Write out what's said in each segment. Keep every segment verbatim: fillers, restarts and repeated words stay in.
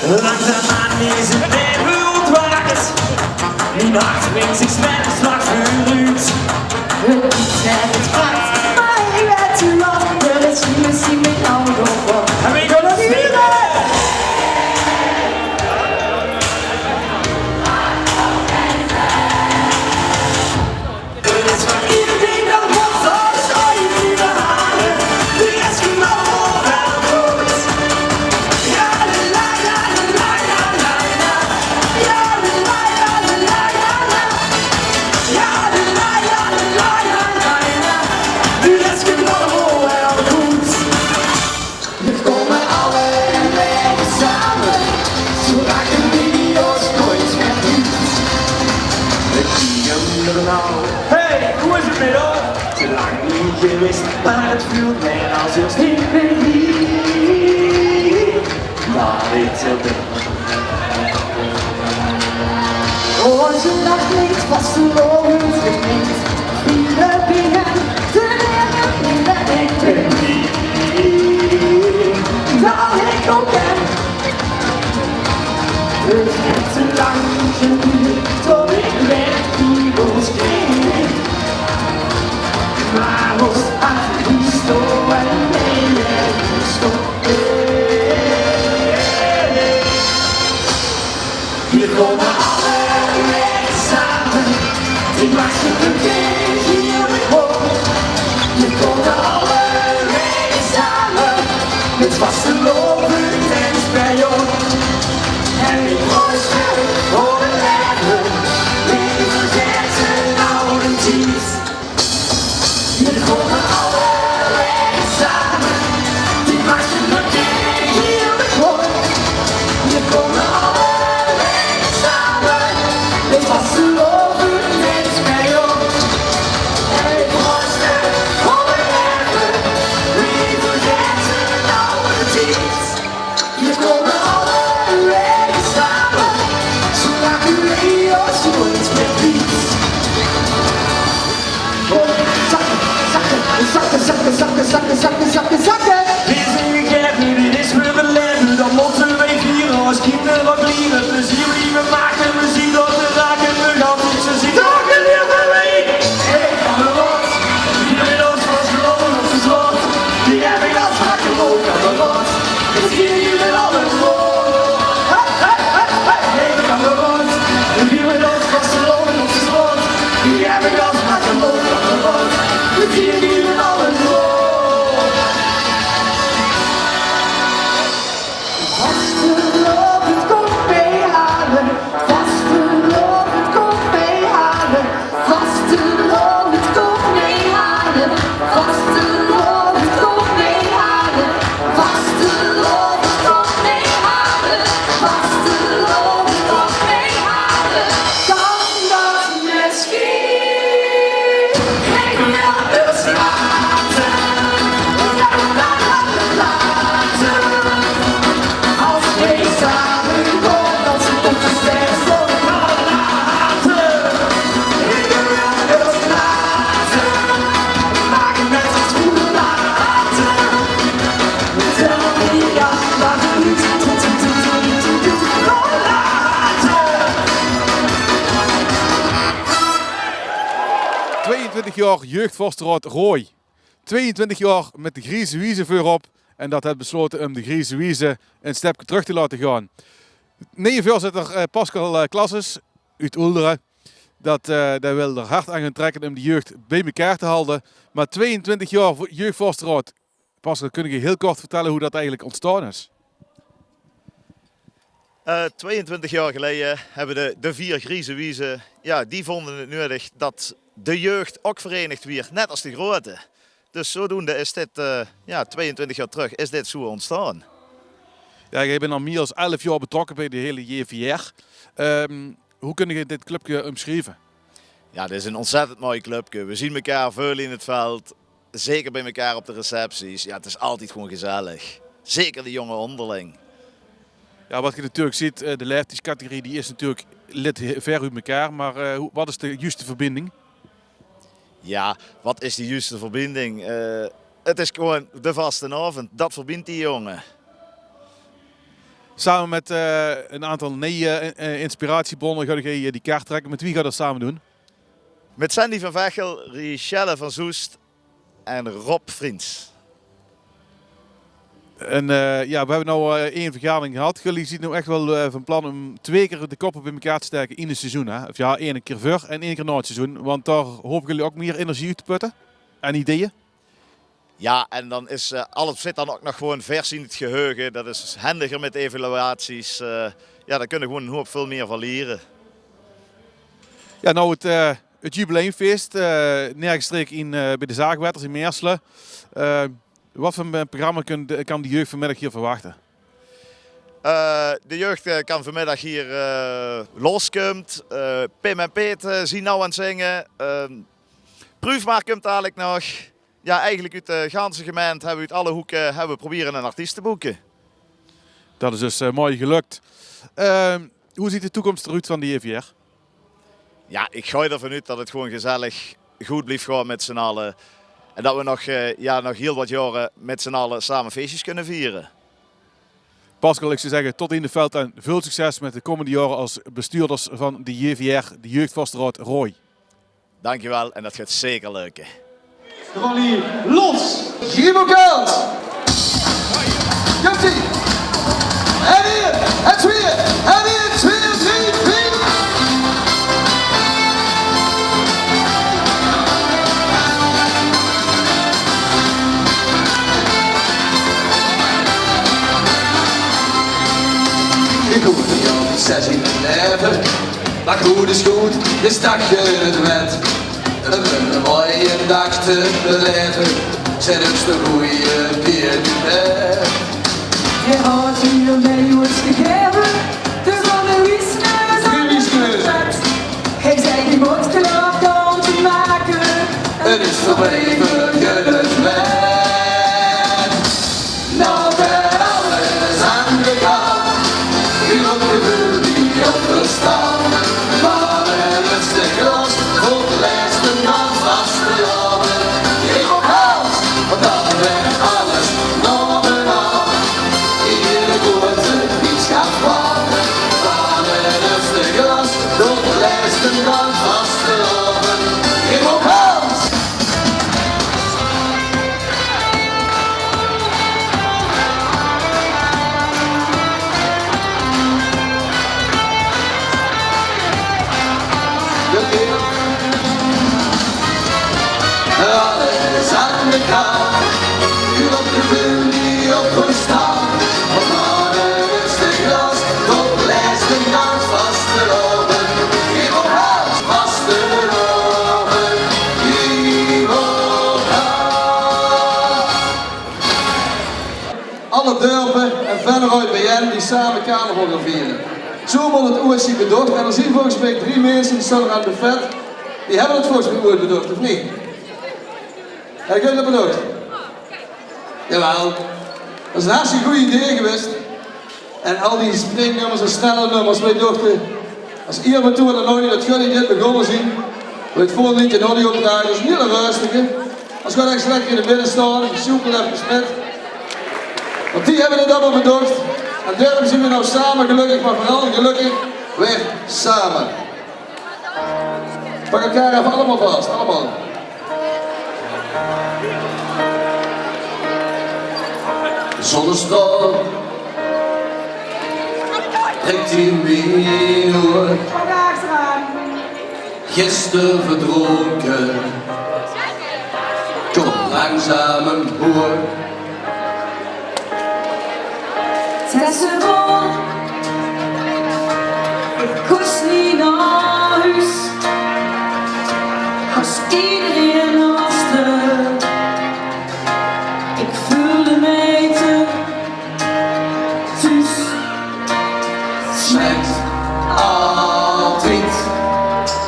Langzaam aan is het leven ontwaakt. Mien hart bringt zich snel een slag vooruit. Het is het hart, maar ik ben te laat. Er is niemand die mij nou nog wat. En we gaan het vieren! We komen alle weken samen, zolang de video's nooit meer uit. We kriegen er nou. Hey, hoe is het met jou? Te lang niet geweest, maar het voelt mij als eerst niet meer hier. Waar ik zo ben. Onze lach ligt vast, de ogen niet. Wie we beginnen te leren, wie dat ik ben. Dat ik ook ben. Het heeft te lang geduurd tot ik werd die ons kreeg. Maar ons hart die stond en nee, nee, die stond. We komen alle weken samen. Ik mag ze meteen hier weer op. We komen alle weken samen. Met vastgelopen en spijl. En ik proost voor het leven. Liever zet ze nou een tiet. We komen alle weken samen. Die mag je meteen hier weer op. We komen alle weken samen. Het vastgelopen en spijl. En ik proost voor het leven. Liever zet ze nou een tiet. We komen alle weken samen, zolang de video's nooit meer uit. Zakken, zakken, zakken. Dit is weer een leven, dat moeten wij vieren. Als kinderen wat leren, plezier blijven maken, muziek door te raken, we gaan fietsen, zien. Dagen weer van mij. Hey, kameraad, hier in ons vastgelopen op de straat. Die heb ik al vaak gelopen, kameraad. Misschien niet met alle woorden. Hey, hey, hey, hey, hey, kameraad. Wie we dat vastgelopen op de straat. Die heb ik al vaak gelopen, kameraad. Misschien niet met alle woorden. Vastgelovend, kom mee halen. Vastgelovend, kom mee halen. Vastgelovend, kom mee halen. Vastgelovend, kom mee halen. Vastgelovend, kom mee halen. Vastgelovend, kom mee halen. Kan dat misschien? Ik wil het laten. Laten. Als we samen komen, dan zit het best wel laten. Ik wil het laten. Maak het met ons goed laten. Tel me niet af, laat het niet tot het laten. Tweeëntwintig jaor jeugdvorstenraod Rooj. Tweeëntwintig jaor mit de Grieze Wieze veurop. En dat haet beslote um de Grieze Wieze ein stepke trök te laote gaon. Neje veurzitter, eh, Pascal, eh, Klasses oet Oeldere. Dat, eh, dae wil d'r hard aan gaon trèkke um de jeug bie mekaar te halde. Mer tweeëntwintig jaor vo-, jeugdvorstenraod. Pascal, kóns se hiel kort vertèlle wie dat eigelik óntstaon is? Eh, tweeëntwintig jaor geleje höbbe de, de veer Grieze Wieze, jao, die vónde 't neudig dat de jeug ouch verenigd wier, net es de groete. Dus zodoende is dit, eh, jao, tweeëntwintig jaor trök is dit zoe óntstaon. Jao, geer zeet al mieë es elf jaor betrokke bie de hiele J V R. Ehm, wie kóns se dit clubke ómsjrieve? Jao, dit is ein óntzèttend mooi clubke. Veer zeen mekaar väöl in 't veld. Zeker bie mekaar op de recepties. Jao, 't is altied gewoon gezellig. Zeker de jónge ónderling. Jao, wat geer natuurlik zeet, eh, de laeftiedscategorie, die is natuurlik, ligk he-, wied oet mekaar. Mer, eh, wie, wat is de juuste verbinding? Jao, wat is de juuste verbinding? Eh, 't is gewoon de vastenaovend. Dat verbindt die jónge. Same mit, eh, 'n aantal nuuj, eh, inspiratiebrónne gaot geer, eh, die kaart trèkke. Mit wie gaot geer det same doon? Mit Sandy van Vechel, Richelle van Zoest en Rob Vriends. En, eh, jao, we höbbe noe, eh, ein vergadering gehad. Geer zeet noe ech waal, eh, van plan óm twee kier de kóppe bie-ein te staeke in 't seizoen, hè? Of jao, ein kier veur en ein kier nao 't seizoen. Want dao hope geer ouch mieë energie oet te putte en ideeë. Jao, en dan is, eh, alles zit dan ouch nog gewoon vers in 't geheuge. Det is hendiger mit evaluaties. Eh, jao, dao kinne we gewoon 'n hoop väöl mieë van liere. Jao, noe 't, eh, 't jubileumfees, eh, neergestreek in, eh, bie de Zaagwetters in Meersle. Eh, waat veur 'n programma kan de, kan de jeug vanmiddig hie verwachte? Eh, de jeug, eh, kan vanmiddig hie, eh, loskump, eh, Pim en Peet, eh, zien noe aan 't zinge. Eh, Pruufmaar kump dalik nog. Jao, eigelik oet de ganse gemeint höbbe we, oet alle hoeke höbbe we probere 'nen artiest te boeke. Det is dus, eh, mooi gelök. Ehm, wie zeet de toekóms d'roet van de J V R? Jao, ich gaon d'rvan oet det 't gewoon gezellig good blief gaon mit z'n alle. En det we nog, eh, jao, nog hiel waat jaore mit z'n alle same feesjes kinne viere. Pascal, ich zou zègke, tot in de veld en väöl succes mit de kómmende jaore es bestuurders van de J V R, de Jeugdvasteraod Rooj. Dankjewel en det geit zeker lökke. Ronnie, los! Griebelkans! Komt-ie! En ein, en twieë, en ein, twieë, drie, veer. Ich hoef neet zes in 't laeve. Mer good is good, is det gein wet. Óm eine mooie daag te belaeve, zeen ós de gooje bieë bie. Hae haet uur bie ós gegaeve, de zónnewies en de zónnewies. Hae zag: "Geer mót klaar kans make." 't Is veur eeuwig geluid. Noe, alles aan de kant. Uur op de veur die op de stal. Mer het is te glas, veur de lèste maand vastelaovend. Ich op hals, want dan wert alles normaal. Iedere korte fiets gaat van. Mer het is te glas, veur de lèste maand vastelaovend. Ich op hals. Alles aan de kant. Uur op de veur die op ós stal. Op alle rustig glas. Tot lèste maand vastelaovend. Ich op hals. Vastelaovend. Ich op hals. Alle dörpe en Venroj biejein die same carnaval gaon viere. Zo mót 't oets zien bedoch. En d'r zien volges mich drie minse die staon aan 't buffet. Die höbbe 't volges mich oets bedoch, of neet? Höb geer 't bedoch? Jawel. Det is 'n hartstikke good idee gewaes. En al die springnummers en snelle nummers, weej dochte, es Irma Tour en Noje, det geit neet begós zien. Weej 't volgende leedje Nolly opdrage, det is 'n hiel rustige. Es geer ech lekker in 't midde staot, sjoekel efkes mit. Want die höbbe 't allemaol bedoch. En daorum zien weej noe same gelökkig, mer veural gelökkig weer same. Pak elkaar effe allemaol vas, allemaol. Zónnestraol trèk in mien oer. Gister verdrónke, kóm langzaam ómhoeg. Zes oer, ich kós neet nao hoes. As ederein waas d'r, ich veulde mich te Thuus. Smèk altied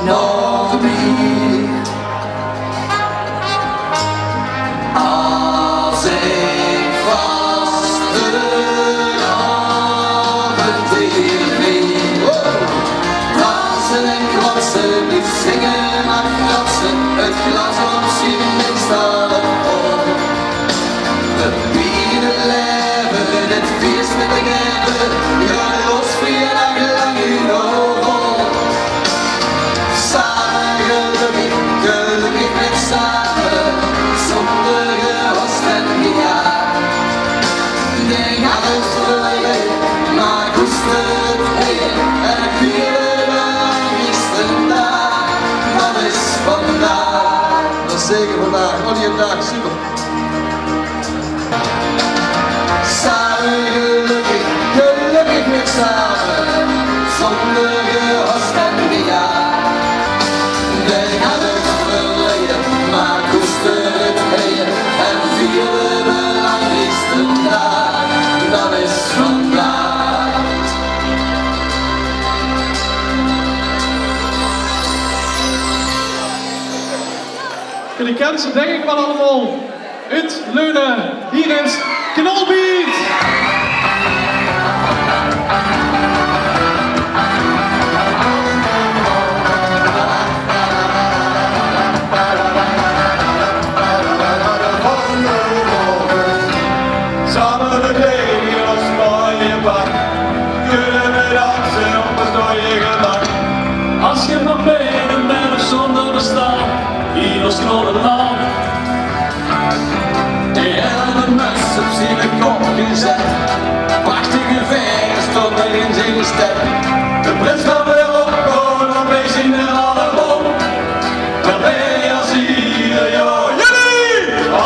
nao bieër. Es ich vastelaovend hie bön. Danse en klotse, neet zinge, mer klotse. 't Glas Zeker vandaag, wat 'ne daag, super. Same gelökkig, gelökkig mit same. Zónger gehas en gejaag. Veer gaon 't verleie, mer koester 't heie en vier de belangriekste daag. Dat is vandaag. Geer kint ze dink ich waal allemaol. Oet Leune, hie is Knolbeat. Same de kleid in ós mooie pak, kónne veer danse op ós dooie gemak. Es geer mer mit de merg zónger verstaat, hie ós Knolbeat. Hae haet 'n mös op ziene kop gezat. Prachtige vaeres stóng d'r in zien step. De prins gaon weer op, gewoon op bij zien allemaol. Daobij as hie, jao, jao.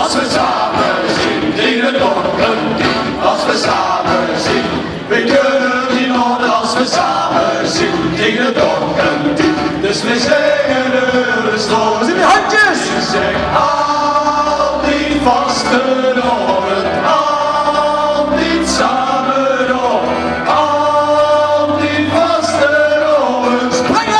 Es veer same zeen, kriege veer toch 'n kiek. Es veer same zeen, veer kónne neet nooit, es veer same zeen, kriege veer toch 'n kiek. Dus veer zinge door de straot. Veer zeen die handjes. Ich zèk altied vastelaovend, altied same door, altied vastelaovend. Springe!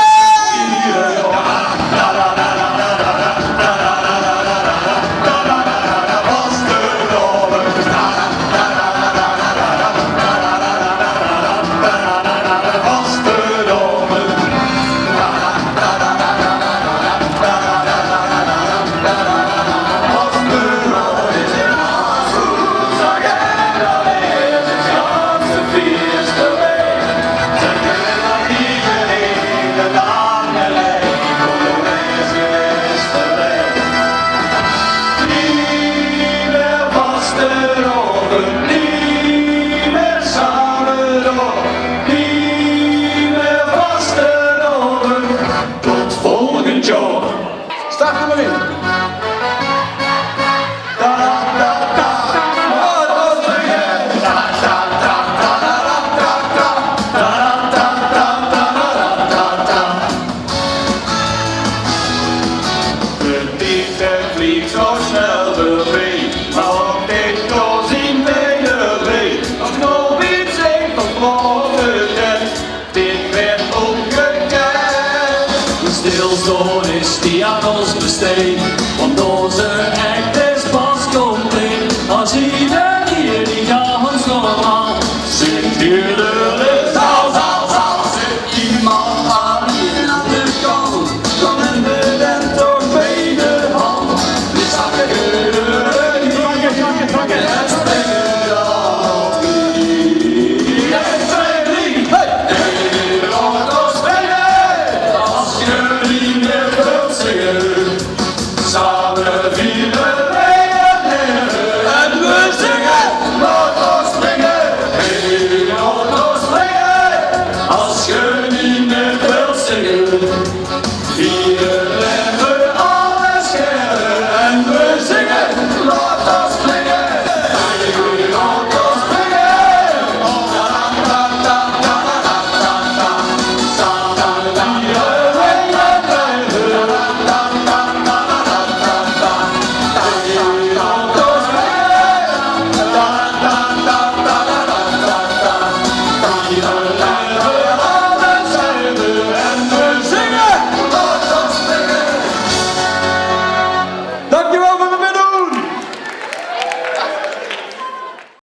Neet mieë vastelaovend, neet mieë same door, neet mieë vastelaovend. Tot volgend jaor. Start 'm mer in. De tied vlieg zo snel veurbie, mer ouch dit jaor zeen veer d'rbie. Es Knolbeat zingt, dan klop 't. Dit waert ongekend. Stilstaon is die aan ós besteid, want ózze act is pas compleet. Es ederein hie gans normaal zit, huurder is al, al, al, zit die man aan de kant, dan höbbe veer toch beide hand. Same viere veer 't laeve en veer zinge: laot ós springe, hey, laot ós springe. Es geer neet mieë wilt zinge, veer laeve alles gaer en veer zinge: laot ós springe, hey, laot ós springe. Dankjewel veur